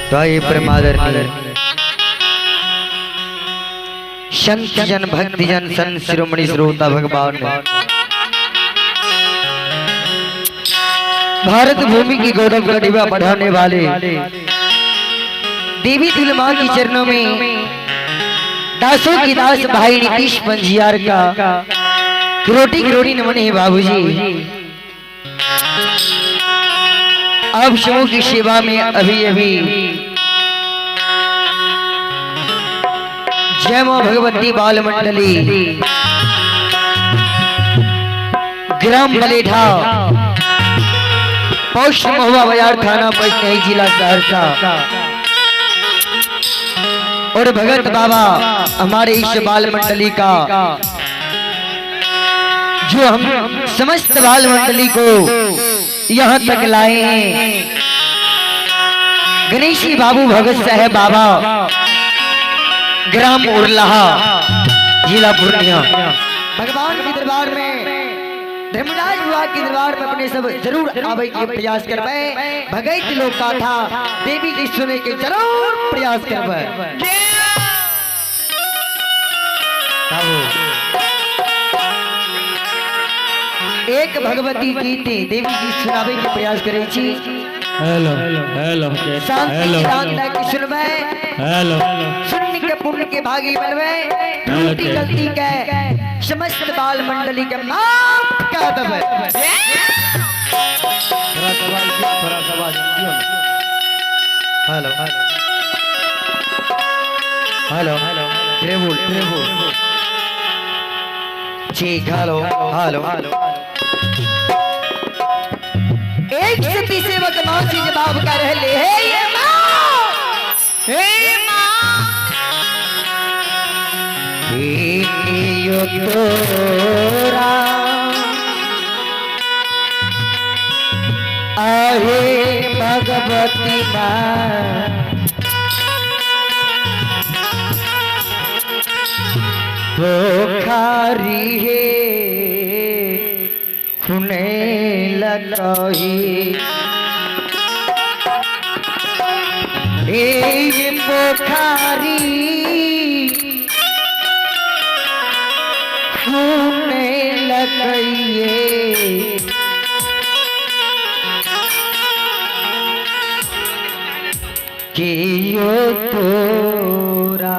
तो आइए परमादरणीय संत जन भक्त जन संत शिरोमणि श्रोता भगवान, भारत भूमि की गौरव गरिमा बढ़ाने वाले देवी तुलमा के चरणों में दासों की दास भाई नीतीश पंजियार का रोटी करोड़ी नमन है बाबूजी। आप सबों की सेवा में अभी अभी जय मां भगवती बाल मंडली ग्राम बलेठा पोस्ट महुआ बाजार थाना पंचनही जिला सहरसा और भगत बाबा हमारे इस बाल मंडली का जो हम समस्त बाल मंडली को यहाँ तक लाए हैं गणेशी बाबू भगत साहेब बाबा ग्राम उरलाहा जिला पूर्णिया। भगवान के दरबार में धर्मराज बुआ के दरबार में अपने सब जरूर आवे के प्रयास करबे, भगत लोग का था देवी की सुने के जरूर प्रयास करबे। एक भगवती गीत देवी जी सुनावे के प्रयास करे छी। हेलो हेलो शांति शांत के सुनबे, हेलो सुनने के पुण्य के भागी बनबे, त्रुटि गलती के समस्त बाल मंडली के माफ कर देबे। थोड़ा सा आवाज hello hello hello treble treble ठीक हेलो हेलो हेलो। एक सती सेवक मां से जवाब कर रहे हे ये मां, हे मां, हे यो तोरा आहे भगवती मां पोखारी हे खुने लगही हे पोखारी खुने लगइए कियो तोरा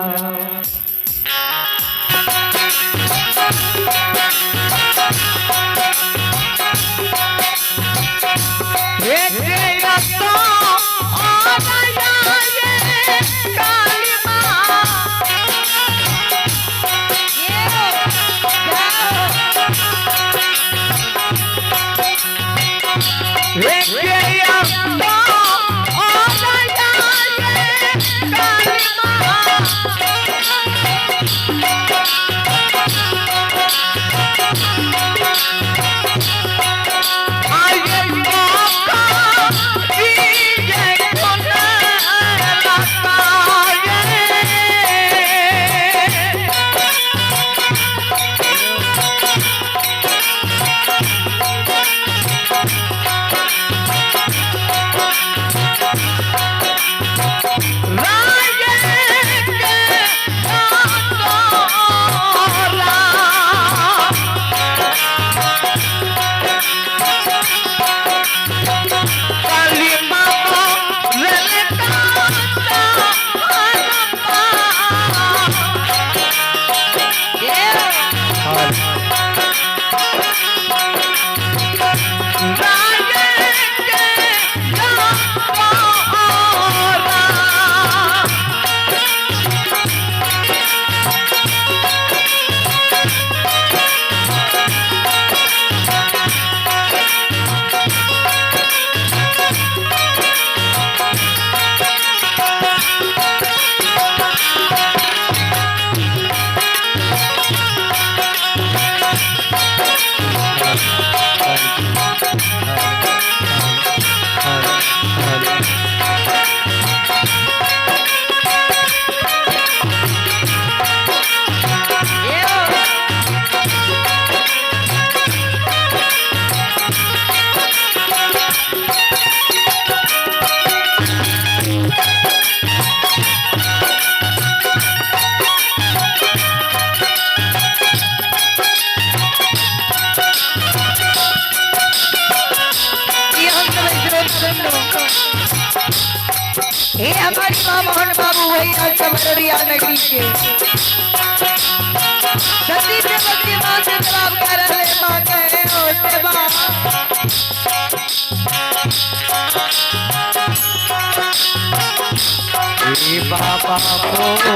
हे हमारी माँ मोहन बाबू वही चमरिया नगरी के सती से बकरी माँ से जवाब कर रहे माँ कहे ओ सेवा। हे बाबा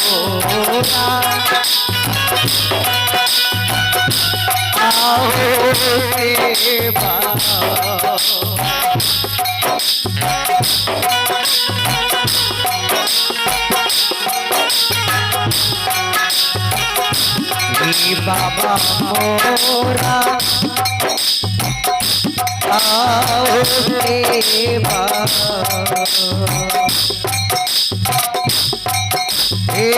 मोरा आओ सेवा। हे बाबा मोरा आओ सेवा। हे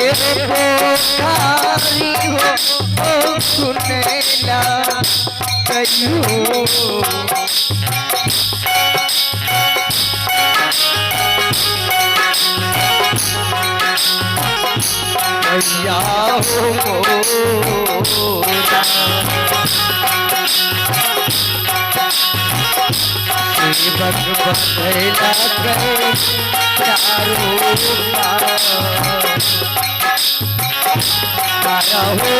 पुकारी हो सुनेला कहियो। भैया हो मोरा सेवक बदला गए चारों पार हो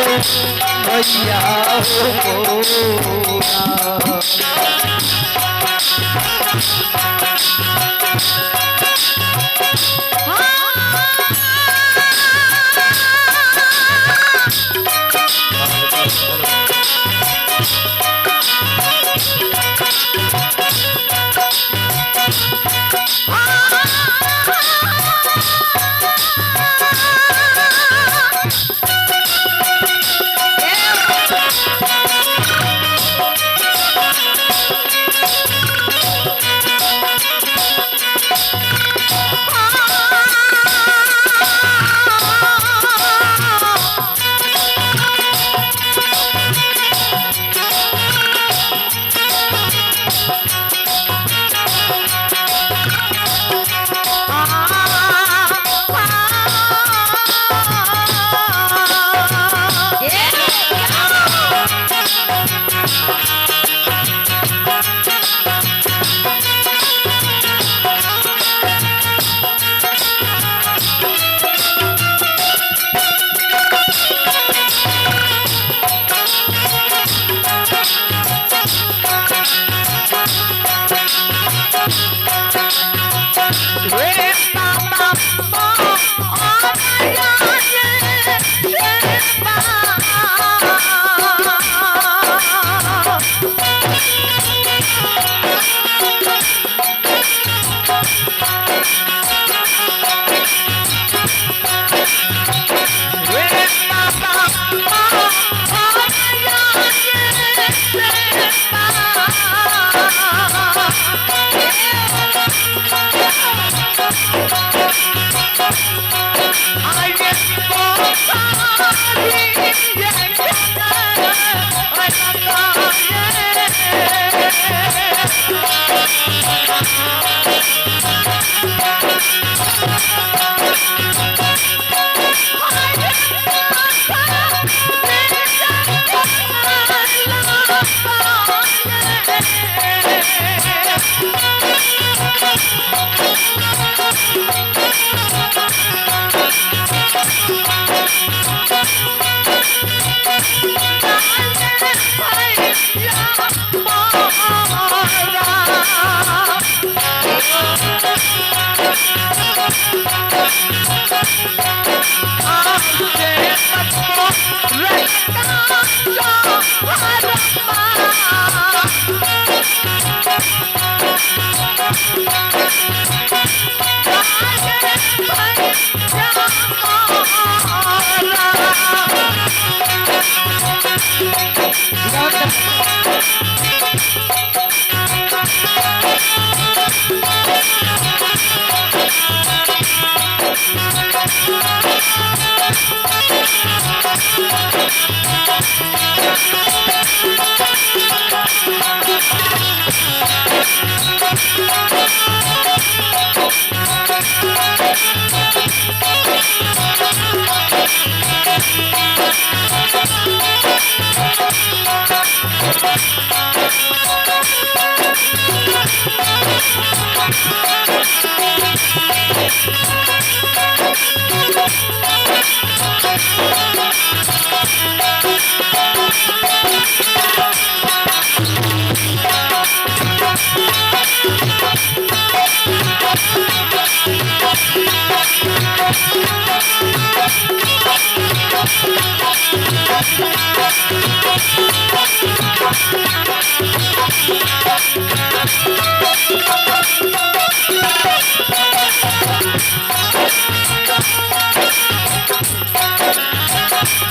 भैया हो मोरा।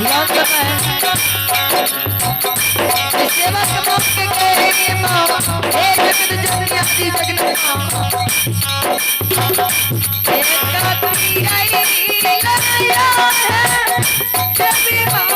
ध्यान करना है। सेवा के मौके के माँ, हे जगत जननी आदि जगत माँ। एक आई लाया है देवी माँ।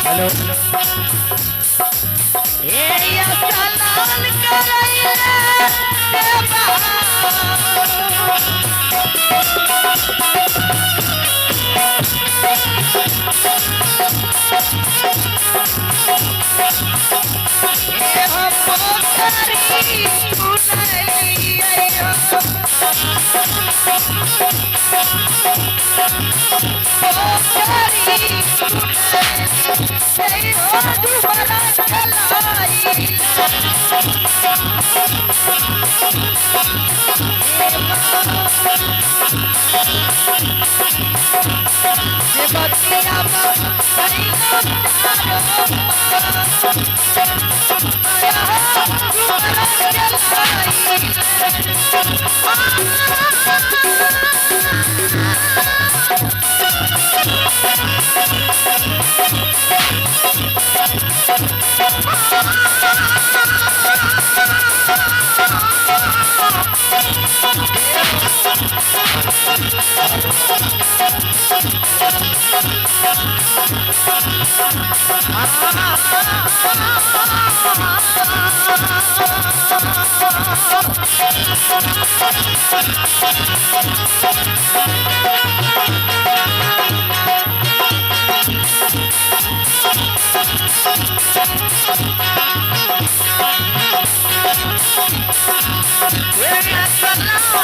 हेलो। We're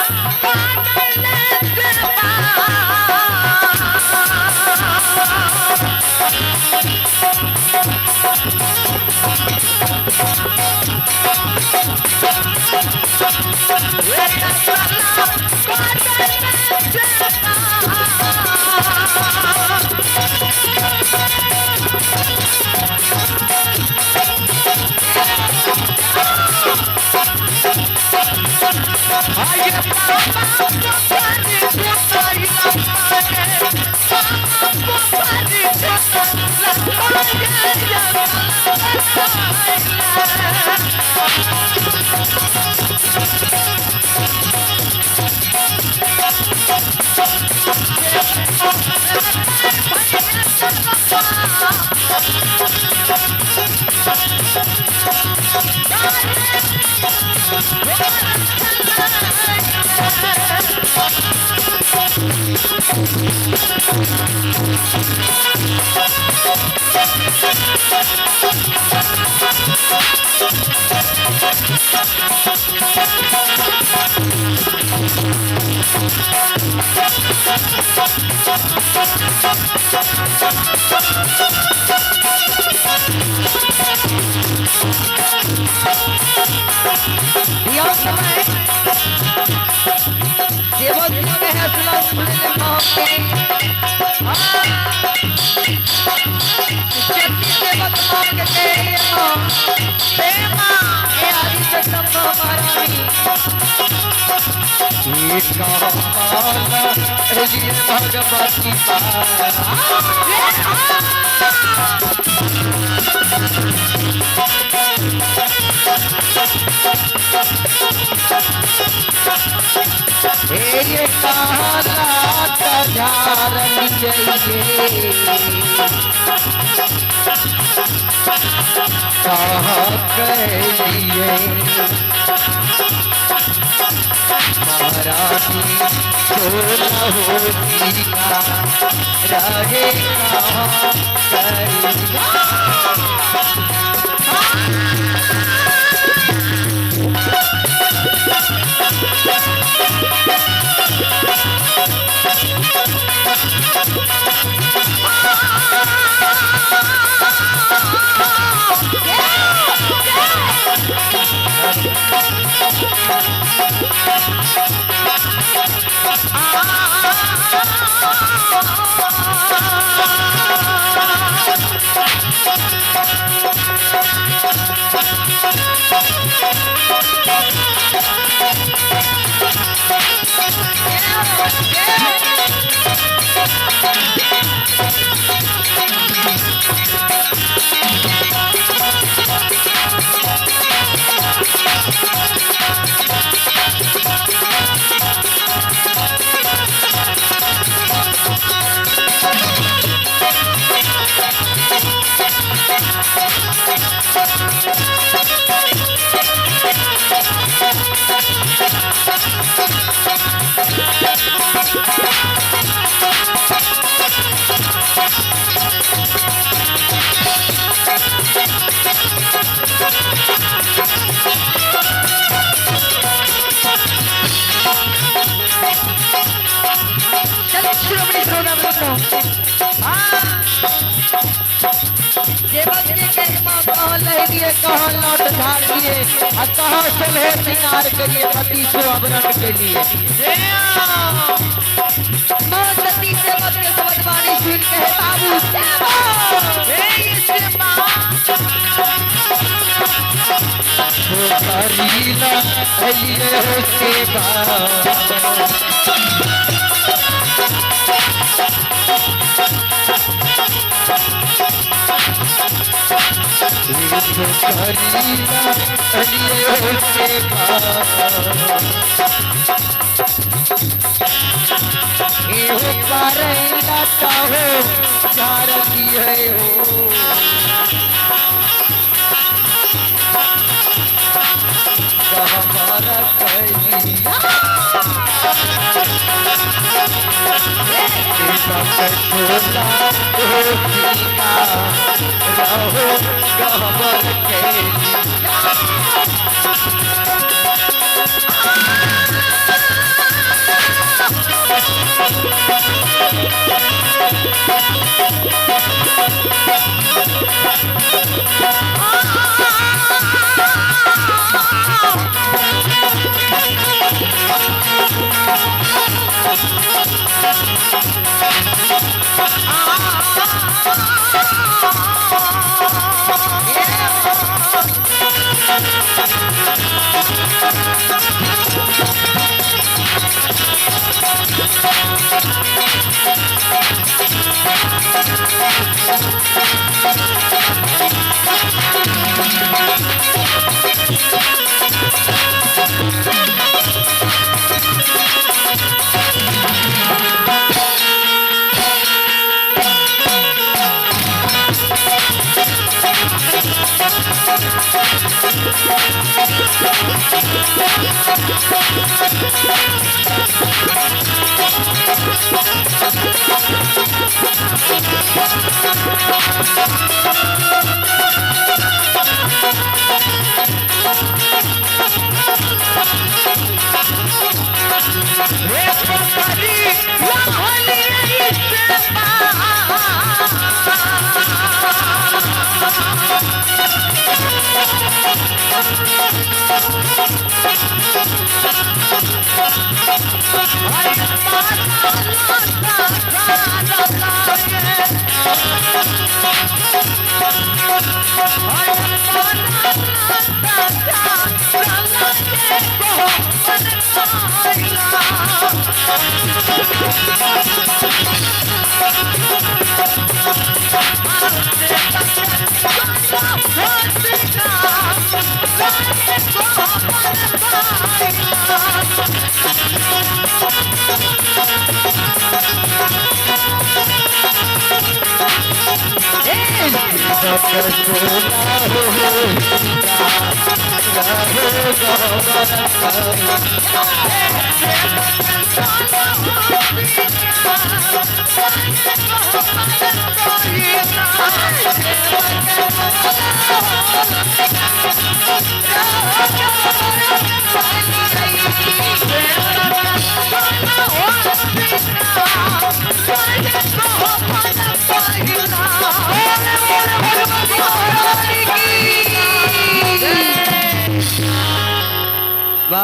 भगवती कहाँ लौट झाड़ दिए और कहाँ सुलह सिंगार के लिए पति सुअवरण के लिए। मां सती सेवक के शब्द वाणी सुन के बाबू सेवा। Ah!